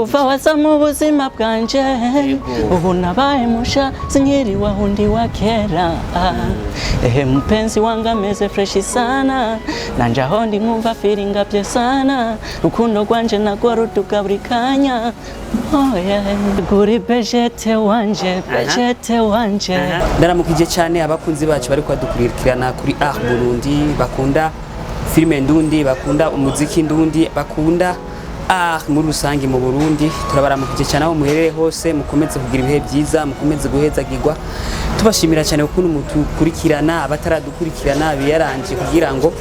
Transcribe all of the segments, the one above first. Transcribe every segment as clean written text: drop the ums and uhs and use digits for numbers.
Kuva waza mu buzima bwanje, ubu nabaye musha, sinkiri wa wundi wa kera. Ehe, mupenzi wangu ameze fresh sana, nanje aho ndi nkumva feeling bye sana. Rukundo rwanje nagwo ruduga buri kanya. Oh yeah, guri bejete wanje, bejete wanje. Ndaramukije cyane abakunzi bacu bari kubadukurikirana kuri Art Burundi, bakunda filime ndundi, bakunda umuziki ndundi, bakunda art muri rusange mu Burundi. Turabaramukije cyane aho muherereye hose. Mukomeze kugira ibihe byiza, mukomeze guhezagirwa. Tubashimira cyane ukuntu mutukurikirana. Abataradukurikirana biyaranje kugira ngo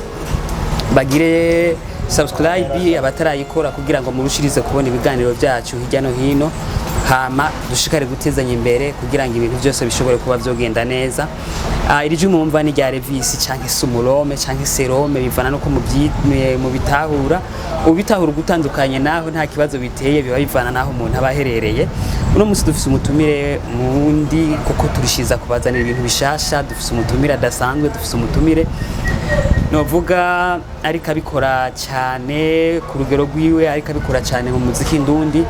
bagire subscribe, abatarayikora, kugira ngo murushirize kubona ibiganiro byacu hirya no hino, hama dushikare gutezanya imbere kugira ngo ibintu byose bishobore kuba byogenda neza. Iri jwi mwumva ni rya Revisi canke Sumurome canke Serome, bivana nuko mubitahura. Ubitahura ugutandukanye naho nta kibazo biteye, biba bivana naho umuntu aba aherereye. Uno munsi dufise umutumire mundi, kuko turishiza kubazanira ibintu bishasha. Dufise umutumire adasanzwe, dufise umutumire novuga ariko abikora cyane ku rugero rwiwe, ariko abikora cyane mu muziki ndundi,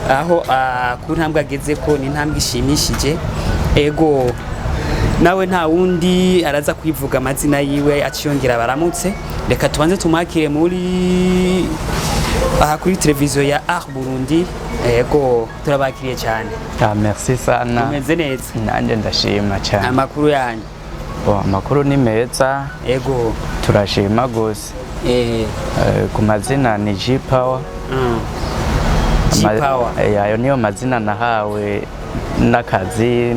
aho ku ntambwe ageze ko ni intambwe ishimishije. Ego, nawe nta wundi, araza kwivuga amazina yiwe aciyongera baramutse. Reka tubanze tumwakire muri aha kuri televiziyo ya Art Burundi. Ego, turabakiriye cyane. Ah, merci sana. Umeze neza? Nanjye ndashima cyane. Amakuru yanyu? Bon, amakuru ni meza. Turashima gose. Ku mazina ni G Power. G Power. Ayo niyo mazina nahawe n'akazi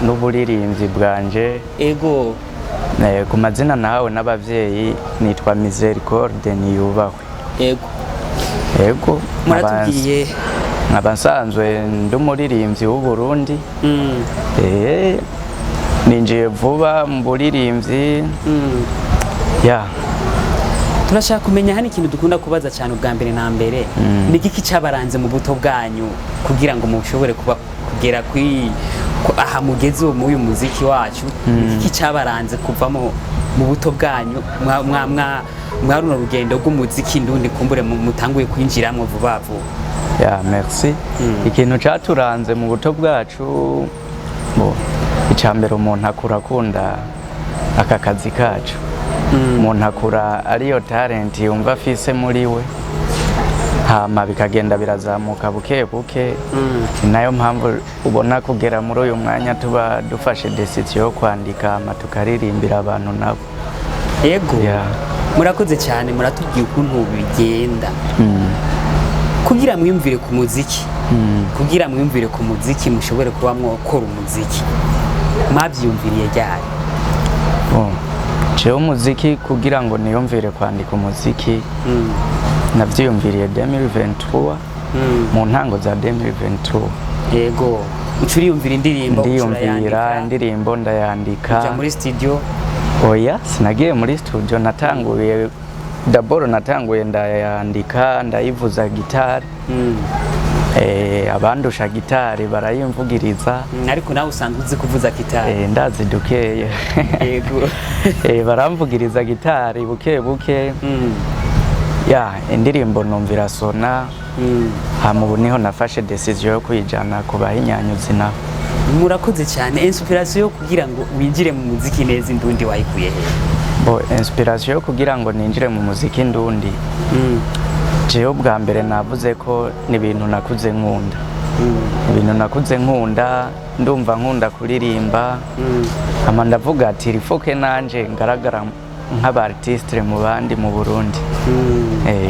n'uburirimbyi bwanje. Ku mazina nahawe n'abavyeyi nitwa Misericorde Niyubahwe. Yego. Muratubwiye. Nkaba nsanzwe ndi umuririmbyi w'Uburundi. Ninjiye vuba mu buririmbyi. Ya. Turashaka kumenya hano ikintu dukunda kubaza cyane ubwa mbere na mbere: ni igiki cyabaranze mu buto bwanyu kugira ngo mushobore kuba kugera kuri aha mugeze ubu muri uyu muziki wacu? Ni igiki cyabaranze kuvamo mu buto bwanyu mwa runo rugendo rw'umuziki ndundi, kumbure mutanguye kwinjiramo vuba vuba? Ya, merci. Ikintu caturanze mu buto bwacu bo, icya mbere, umuntu akura akunda aka kazi kacu. Umuntu akura ariyo talent yumva afise muri we, hama bikagenda birazamuka buke buke. Ni nayo mpamvu ubona kugera muri uyu mwanya tuba dufashe decision yo kwandika, hama tukaririmbira abantu nabo. Yeah. Murakoze cyane. Muratubwiye ukuntu bigenda kugira mwiyumvire ku muziki, kugira mwiyumvire ku muziki, mushobore kuba mwokora umuziki. Mwabyiyumviriye ryari? Bon, jewe umuziki, kugira ngo niyumvire kwandika umuziki, navyiyumviriye 2023, mu ntango za 2023. Yego, uca uriyumvira indirimbo, uca Ndiyumvira urayandika, indirimbo, ndayandika. Uja muri studio? Oya, sinagiye muri studio. Natanguye d'abord, natanguye ndayandika, ndayivuza gitari. Abandusha gitari barayimvugiriza. Ariko nawe usanzwe uzi kuvuza gitari? Ndazi dukeye. Baramvugiriza gitari buke buke. Ya, indirimbo numvira sona. Hama ubu niho nafashe decision yo kuyijana ku bahinyanyuzi nabo. Murakoze cyane. Inspiration yo kugira ngo winjire mu muziki neza indundi wayikuye he? Bo, inspiration yo kugira ngo ninjire mu muziki ndundi, jewe ubwa mbere navuze ko ni ibintu nakuze nkunda. Ibintu nakuze nkunda, ndumva nkunda kuririmba. Hama ndavuga ati il faut que nanje ngaragara nk'aba artiste mu bandi mu Burundi.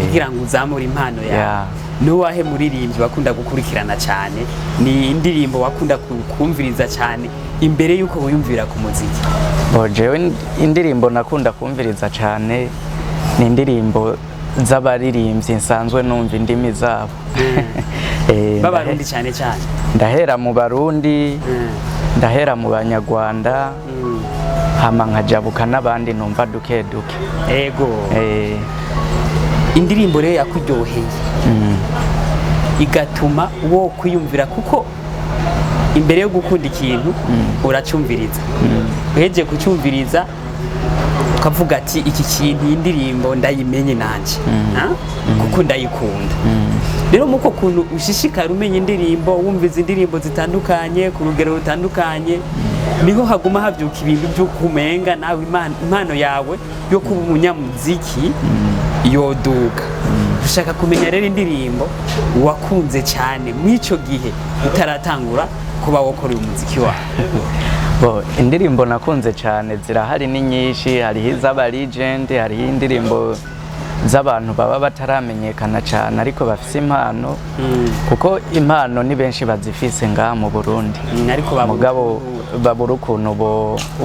Kugira ngo uzamure impano yawe. Yeah. Nuwahe muririmbyi wakunda gukurikirana cyane? Ni indirimbo wakunda kumviriza cyane imbere yuko wiyumvira ku muziki? Bo, jewe indirimbo nakunda kumviriza cyane ni indirimbo z'abaririmbyi nsanzwe numva indimi zabo. B'Abarundi cyane cyane? Ndahera mu Barundi, ndahera mu Banyarwanda, hama nkajabuka n'abandi numva duke duke. Indirimbo rero yakuryoheye igatuma wo kwiyumvira, kuko imbere yo gukunda ikintu uracyumviriza, uhejeje kucyumviriza. Ukavuga ati iki kintu, iyi ndirimbo ndayimenye nanje, ha? Kuko ndayikunda. Rero muko kuntu ushishikara umenya indirimbo, wumviza indirimbo zitandukanye ku rugero rutandukanye, niho haguma havyuka ibintu byo kumenga nawe impano yawe yo kuba umunyamuziki yoduka. Ushaka kumenya rero indirimbo wakunze cyane mw'ico gihe utaratangura kuba wokora uyu muziki wawe. Bo, indirimbo nakunze cyane zirahari, ni nyinshi. Hariho iz'aba legend, hariho indirimbo z'abantu baba bataramenyekana cyane ariko bafise impano, kuko impano ni benshi bazifise ngaha mu Burundi. Ariko babura Mugabo babura ukuntu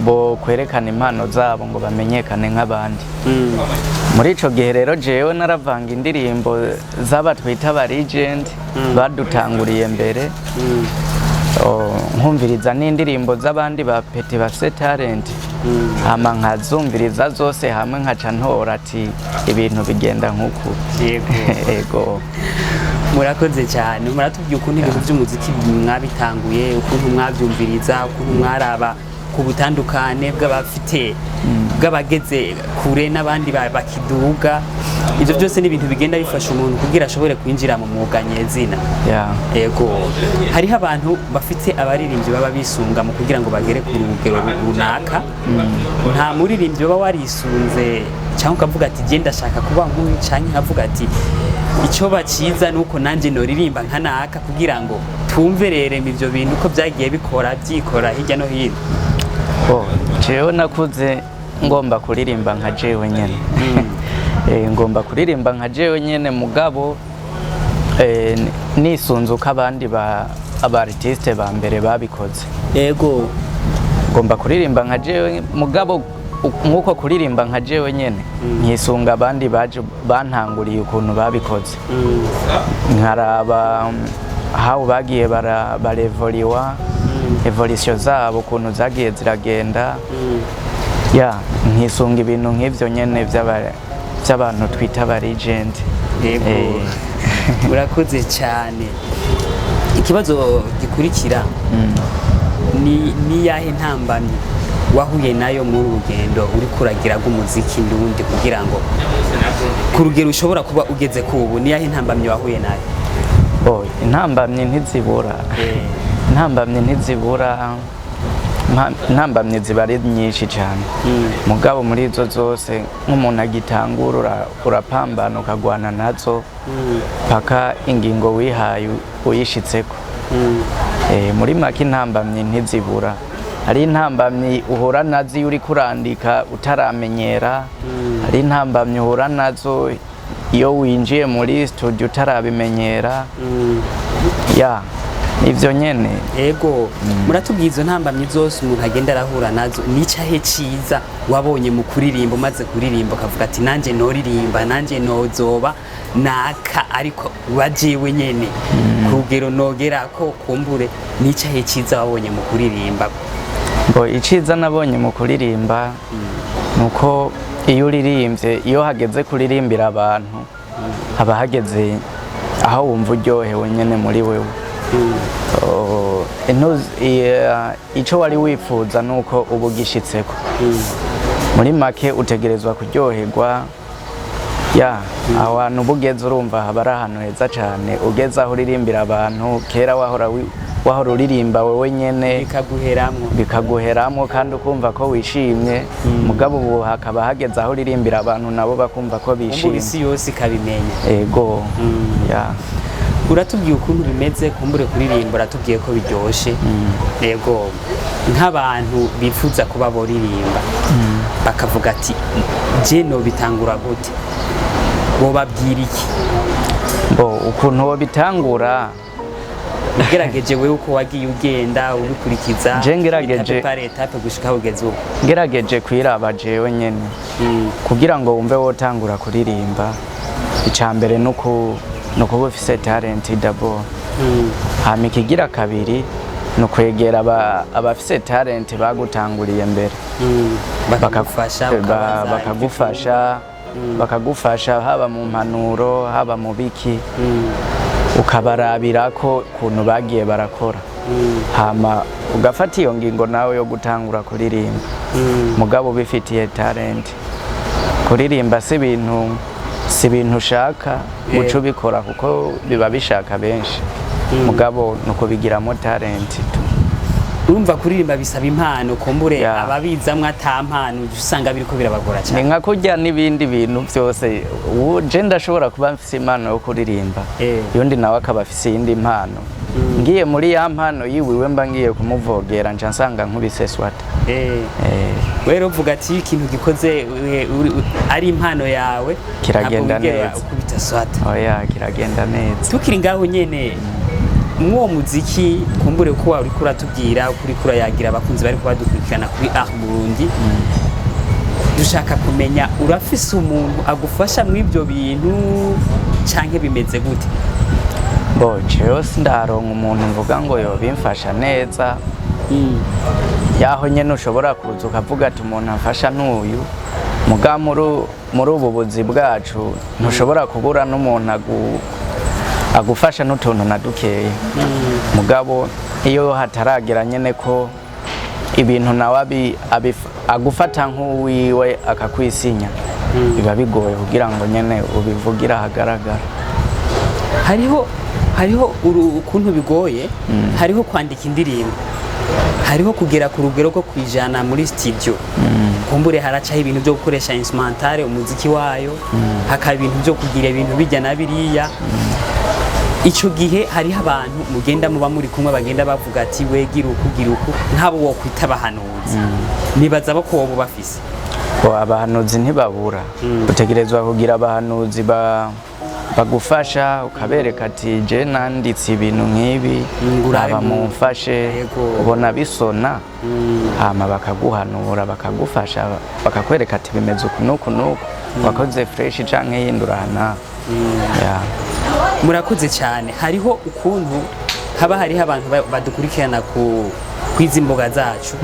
bo kwerekana impano zabo ngo bamenyekane nk'abandi. Muri ico gihe rero jewe naravanga indirimbo z'aba twita aba legend badutanguriye mbere, nkumviriza n'indirimbo z'abandi ba petits bafise talent, hama nkazumviriza zose hamwe, nkaca ntora ati ibintu bigenda nk'uku. Yego. Ego. Murakoze cyane. Muratubwiye ukuntu ibintu by'umuziki mwabitanguye, ukuntu mwabyumviriza, ukuntu mwaraba ku butandukane bw'abafite, bw'abageze kure n'abandi bakiduga. Ibyo byose ni ibintu bigenda bifasha umuntu kugira ashobore kwinjira mu mwuga nyezina. Ego, hariho abantu bafite abaririmbyi baba bisunga mu kugira ngo bagere ku rugero runaka. Nta muririmbyi baba warisunze cyangwa ukavuga ati genda ndashaka kuba nk'uyu, cyangwa nkavuga ati icyo baciza ni uko nanjye noririmba nka naka, kugira ngo twumve rero ibyo bintu uko byagiye bikora byikora hirya no hino? Bo, jewe nakuze ngomba kuririmba nka jewe nyene. Ngomba kuririmba nka jewe nyene, mugabo nisunze uko abandi ba aba artiste ba mbere babikoze. Ngomba kuririmba nka jewe, mugabo nk'uko kuririmba nka jewe nyene nkisunga abandi baje bantanguriye ukuntu babikoze, nkaraba how bagiye barevoliwa, évolution zabo ukuntu zagiye ziragenda, ya nkisunga ibintu nk'ivyo nyene vy'abantu twita aba legend. Yego. Urakoze cyane. Ikibazo gikurikira ni niyahe ntambamyi wahuye nayo muri uru rugendo uri kuragira rw'umuziki ndundi, kugira ngo ku rugero ushobora kuba ugeze ku ubu? Niyahe ntambamyi wahuye nayo? Bo, intambamyi ntizibura. Intambamyi ntizibura. Intambamyi ziba ari nyinshi cyane, mugabo muri izo zose nk'umuntu agitangura urapambana, ukagwana nazo paka ingingo wihaye uyishitseko. Muri make intambamyi ntizibura. Hari intambamyi uhura nazo iyo uriko urandika utaramenyera, hari intambamyi uhura nazo iyo winjiye muri studio utarabimenyera, ya ivyo nyene. Ego, muratubwiye izo ntambamyi zose umuntu agenda arahura nazo. Nicahe ciza wabonye mu kuririmba, umaze kuririmba ukavuga ati nanjye noririmba, nanjye nozoba naka, ariko wajewe nyene ku rugero nogera ko kumbure? Nicahe ciza wabonye mu kuririmba? Ngo iciza nabonye mu kuririmba ni uko iyo uririmbye, iyo hageze kuririmbira abantu, haba hageze aho wumva uryohewe nyene muri wewe. Oh, ico wari wifuza nuko uba ugishitseko. Muri make utegerezwa kuryoherwa. Ya aho hantu uba ugeze, urumva haba ari ahantu heza cane. Ugeze aho uririmbira abantu, kera wahora uririmba wewe nyene bikaguheramwo, bikaguheramo kandi ukumva ko wishimye, mugabo ubu hakaba hageze aho uririmbira abantu nabo bakumva ko kumbura bishimye, isi yose ikabimenya. Ego, ya. Uratubwiye ukuntu bimeze kumbure kuririmba, uratubwiye ko biryoshe. Yego, nk'abantu bifuza kuba boririmba bakavuga ati je nobitangura gute, wobabwira iki? Bo, ukuntu wobitangura, Ugerageje wewe uko wagiye ugenda ubikurikiza Je ngerageje- étape par étape gushika aho ugeze ubu. Ngerageje kwiraba jewe nyene, kugira ngo wumve wotangura kuririmba, ica mbere nukuba ufise talent d'abord. Hama ikigira kabiri ni ukwegera abafise talent bagutanguriye mbere, bakagufasha, ukabaza. Bakagufasha haba mu mpanuro, haba mu biki, ukabarabira ko ukuntu bagiye barakora, hama ugafata iyo ngingo nawe yo gutangura kuririmba, mugabo ubifitiye talent. Kuririmba si ibintu ushaka guca ubikora, kuko biba bishaka benshi, mugabo ni ukubigiramo talent tu. Urumva, kuririmba bisaba impano, kumbure ababizamwo ata mpano, ujya usanga biriko birabagora Ni cyane. nka kurya n'ibindi bintu byose. Ubu je ndashobora kuba mfise impano yo kuririmba, yundi nawe akaba afise iyindi mpano. Ngiye muri ya mpano yiwiwe, mba ngiye kumuvogera, nca nsanga nkubise swata. Rero uvuga ati iyo ikintu gikoze ari impano yawe, Kiragenda ntabwo wigera neza. ukubita swata. Oya, kiragenda neza. Tukiri ngaho nyene mw'uwo muziki, kumbure ko wari uriko uratubwira uko uriko urayagira abakunzi bariko badukurikirana kuri Art Burundi, dushaka kumenya, urafise umuntu agufasha mw'ibyo bintu canke bimeze gute? Bo, jewe sindaronka umuntu mvuga ngo yobimfasha neza. Yaho nyene ushobora kuza ukavuga ati umuntu amfasha n'uyu, muga muri ubu buzi bwacu ntushobora kubura n'umuntu agufasha n'utuntu na dukeya. Mugabo iyo hataragera nyene ko ibintu nawe agufata nk'uwiwe akakwisinya, biba bigoye kugira ngo nyene ubivugire ahagaragara. Hariho ukuntu bigoye. Hariho kwandika indirimbo, hariho kugera ku rugero rwo kwijana muri studio, kumbure haracaho ibintu byo gukoresha instrumentale, umuziki wayo, hakaba ibintu byo kugira ibintu bijya na biriya. Icyo gihe hariho abantu mugenda muba muri kumwe bagenda bavuga ati we gira uku, gira uku, nk'abo wokwita abahanuzi. Nibaza bo ko woba ubafise. Bo, abahanuzi ntibabura. Utegerezwa kugira abahanuzi bagufasha, ukabereka ati je nanditse ibintu nk'ibi, Urabe aba mumfashe, ubona bisona. Hama bakaguhanura, bakagufasha, bakakwereka ati bimeze uku n'uku n'uku, wakoze fresh canke yindurana. Yeah. Murakoze cyane. Hariho ukuntu haba hariho abantu badukurikirana ku kwizi mbuga zacu,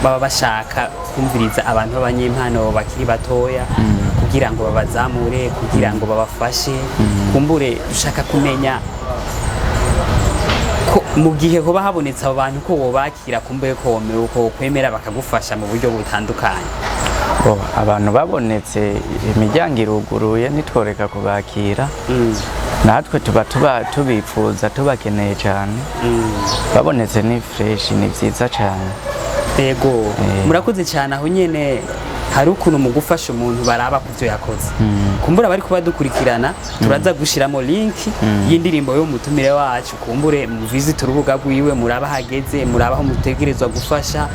baba bashaka kumviriza abantu b'abanyempano bakiri batoya kugira ngo babazamure, kugira ngo babafashe. Kumbure dushaka kumenya ko mu gihe hoba habonetse abo bantu, ko wobakira, kumbure ko ko wokwemera bakagufasha mu buryo butandukanye. Bo, abantu babonetse imiryango iruguruye, ntitworeka kubakira. Natwe tuba tubifuza, tubakeneye cyane. Babonetse ni fresh, ni byiza cyane. Yego, murakoze cyane. Aho nyene hari ukuntu mu gufasha umuntu baraba ku byo yakoze. Kumbura bari kuba dukurikirana, turaza gushiramo link y'indirimbo y'umutumire wacu, kumbure mu visit urubuga rwiwe, muraba hageze, muraba aho mutegerezwa gufasha,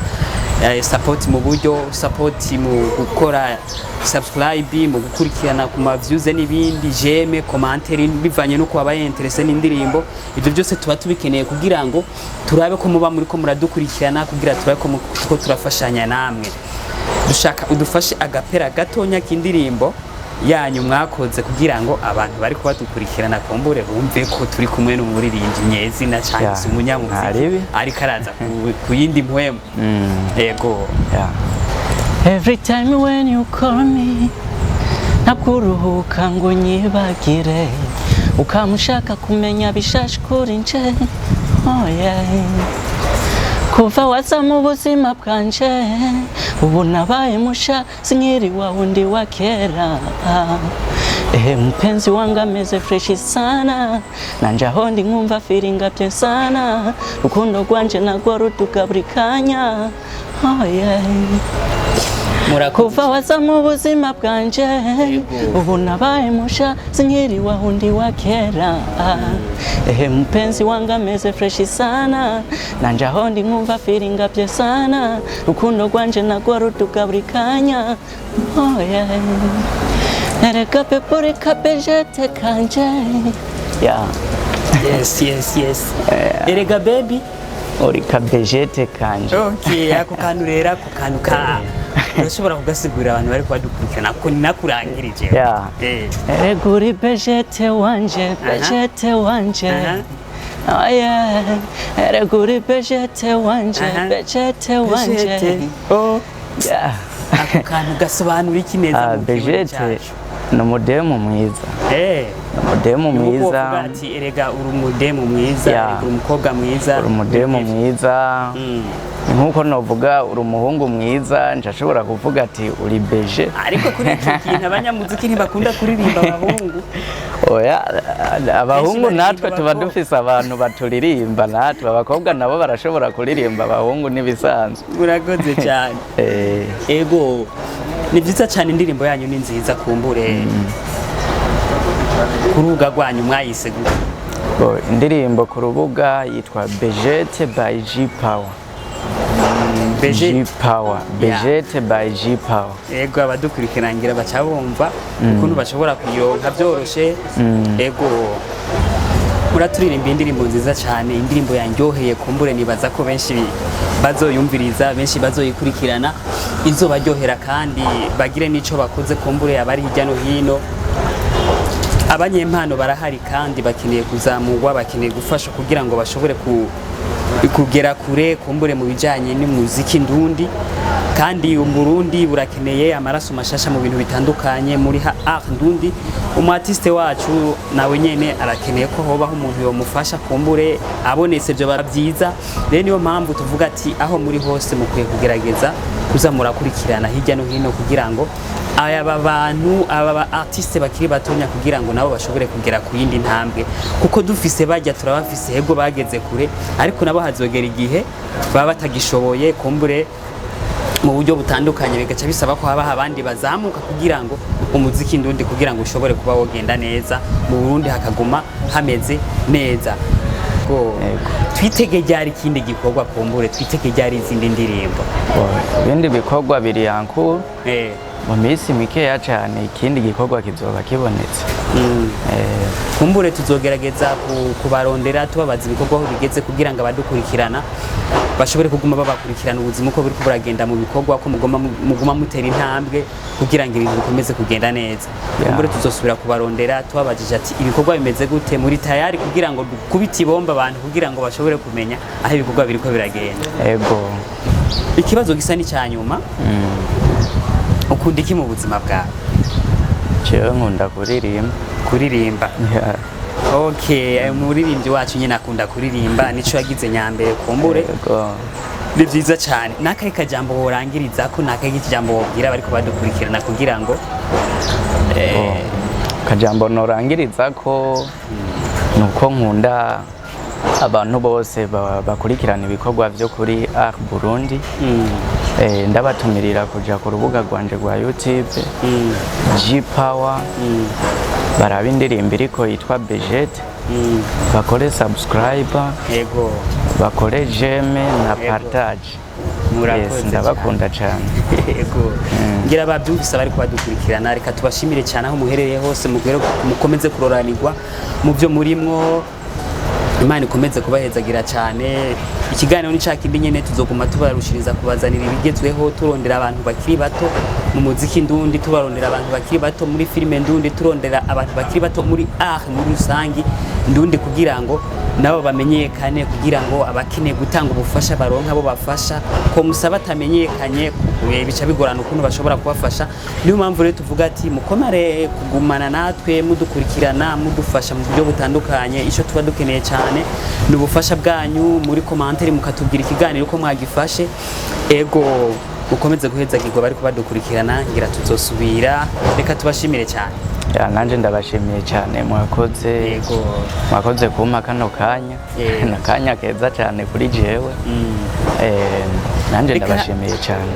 support mu buryo, support mu gukora subscribe, mu gukurikirana ku ma views n'ibindi, j'aime, commentaire, bivanye nuko wabaye intéressé n'indirimbo. Ibyo byose tuba tubikeneye kugira ngo turabe ko muba muri ko muradukurikirana, kugira turabe ko ko turafashanya namwe. Dushaka udufashe agapera gatonya k'indirimbo yanyu mwakoze, kugira ngo abantu bari kubadukurikirana kumbure bumve ko turi kumwe n'umuririmbyi nyezina cyangwa se umunyamuziki Ntaribi. ariko araza ku yindi mpwemu. Yego. Yeah. Every time when you call me, ntabwo uruhuka ngo unyibagire, ukamushaka kumenya bishashi kuri nje. Oh yeah. Kuva waza mu buzima bwanje, ubu nabaye musha, sinkiri wa wundi wa kera. Ehe, mpenzi wangu ameze fresh sana, nanje aho ndi nkumva feeling bye sana, rukundo rwanje nagwo ruduga buri kanya. Oh yeah. Murakoze. Kuva waza mu buzima bwanje, ubu nabaye musha, sinkiri wa wundi wa kera. Ehe, mpenzi wangu ameze fresh sana, nanje aho ndi nkumva feeling bye sana, rukundo rwanje nagwo ruduga buri kanya. Oh yeah. Erega bébé, uri kabejete kanje. Yeah. Yes, erega baby, Uri kabejete kanje. Okay, ako kantu rero, ako kantu ka urashobora kugasigurira abantu bari kubadukurikirana ko ninakurangirije? Yeah. Erega uri bejete wanje, bejete wanje. Oh yeah. Erega uri bejete wanje, bejete wanje. Bejete. Oh. Yeah. Ako kantu gasobanura iki neza Ah, mu kirundi bejete cyacu? Ni umudemu mwiza. Ni umudemu Ni uko mwiza. wovuga ati erega uri umudemu mwiza, erega uri umukobwa mwiza. Uri umudemu mwiza. Ni nkuko novuga uri umuhungu mwiza, nshobora kuvuga ati uri beje. Ariko kuri icyo kintu abanyamuziki ntibakunda kuririmba abahungu. Oya, abahungu baririmba natwe tuba abakobwa. Dufise abantu baturirimba natwe. Abakobwa nabo barashobora kuririmba abahungu, n'ibisanzwe. Murakoze cyane. Ego, ni byiza cyane, indirimbo yanyu ni nziza. Kumbure ku rubuga rwanyu mwayise gute? Bo, indirimbo ku rubuga yitwa Bejete by G Power. Beje. G Power. Bejete by G Power. Ego, abadukurikirangira baca bumva ukuntu bashobora kuyironka byoroshe. Ego, muraturirimba indirimbo nziza cyane, indirimbo yanryoheye. Kumbure nibaza ko benshi bazoyumviriza, benshi bazoyikurikirana, izobaryohera kandi bagire n'ico bakoze. Kumbure abari hirya no hino, abanyempano barahari kandi bakeneye kuzamurwa, bakeneye gufasha kugira ngo bashobore kugera kure kumbure mu bijyanye n'umuziki ndundi. Kandi Umurundi burakeneye amaraso mashasha mu bintu bitandukanye muri art ndundi. Umu artiste wacu nawe nyene arakeneye ko hobaho umuntu yomufasha. Kumbure abonetse byo byiza. Rero niyo mpamvu tuvuga ati aho muri hose mukwiye kugerageza kuza murakurikirana hirya no hino kugira ngo aba bantu, aba ba artiste bakiri batonya, kugira ngo nabo bashobore kugera ku yindi ntambwe, kuko dufise bajya turabafise, hego bageze kure, ariko nabo hazogera igihe baba batagishoboye kumbure mu buryo butandukanye, bigaca bisaba ko habaho abandi bazamuka kugira ngo umuziki ndundi kugira ngo ushobore kuba wogenda neza mu Burundi, hakaguma hameze neza. Go. Yego. Twitege ryari ikindi gikorwa? Kumbure twitege ryari izindi ndirimbo? Bo, ibindi bikorwa biri yankuru. Mu minsi mikeya cyane ikindi gikorwa kizoba kibonetse. Kumbure tuzogerageza kubarondera tubabaza ibikorwa aho bigeze, kugira ngo abadukurikirana bashobore kuguma babakurikirana ubuzima uko buriko buragenda mu bikorwa, ko muguma mutera intambwe kugira ngo ibintu bikomeze kugenda neza. Kumbure tuzosubira kubarondera tubabajije ati ibikorwa bimeze gute, muri tayari, kugira ngo dukubite ibomba abantu kugira ngo bashobore kumenya aho ibikorwa biriko biragenda. Ego. Ikibazo gisa n'icya nyuma: ukunda iki mu buzima bwawe? Jewe nkunda kuririmba. Kuririmba? Yeah. Okay, umuririmbyi wacu nyine akunda kuririmba, nico yagize nyambere kumbure. Ego. Ni byiza cyane. N'akahe kajambo worangiriza ko, n'akahe kijambo wobwira bariko badukurikirana kugira ngo Kajambo norangiriza ko nuko nkunda abantu bose bakurikirana ibikorwa vyo kuri Art Burundi. Ndabatumirira kuja ku rubuga rwanje rwa YouTube, G Power, baraba indirimbo iriko yitwa Bejete, bakore subscribe, bakore j'aime na partage. Murakoze. Yes, ndabakunda cyane. Yego, ngira babyumvise abari kubadukurikirana. Reka tubashimire cyane aho muherereye hose, mugere mukomeze kuroranirwa mu byo murimwo, Imana ikomeze kubahezagira cyane. Ikiganiro ni cya kindi nyene, tuzoguma tubarushiriza kubazanira ibigezweho, turondera abantu bakiri bato mu muziki ndundi, tubarondera abantu bakiri bato muri filime ndundi, turondera abantu bakiri bato muri art muri rusangi ndundi, kugira ngo nabo bamenyekane, kugira ngo abakeneye gutanga ubufasha baronka abo bafasha. Ko musaba atamenyekanye bica bigorana ukuntu bashobora kubafasha. Niyo mpamvu rero tuvuga ati mukomare kugumana natwe, mudukurikirana, mudufasha mu buryo butandukanye. Icyo tuba dukeneye cyane ni ubufasha bwanyu muri commentaire, mukatubwira ikiganiro uko mwagifashe. Ego, mukomeze guhezagirwa bari kubadukurikirana, ngira tuzosubira. Reka tubashimire cyane. Ya, nanje ndabashimiye cyane, mwakoze. Mwakoze kumpa kano kanya. Ni akanya keza cyane kuri jewe. Nanje ndabashimiye cyane.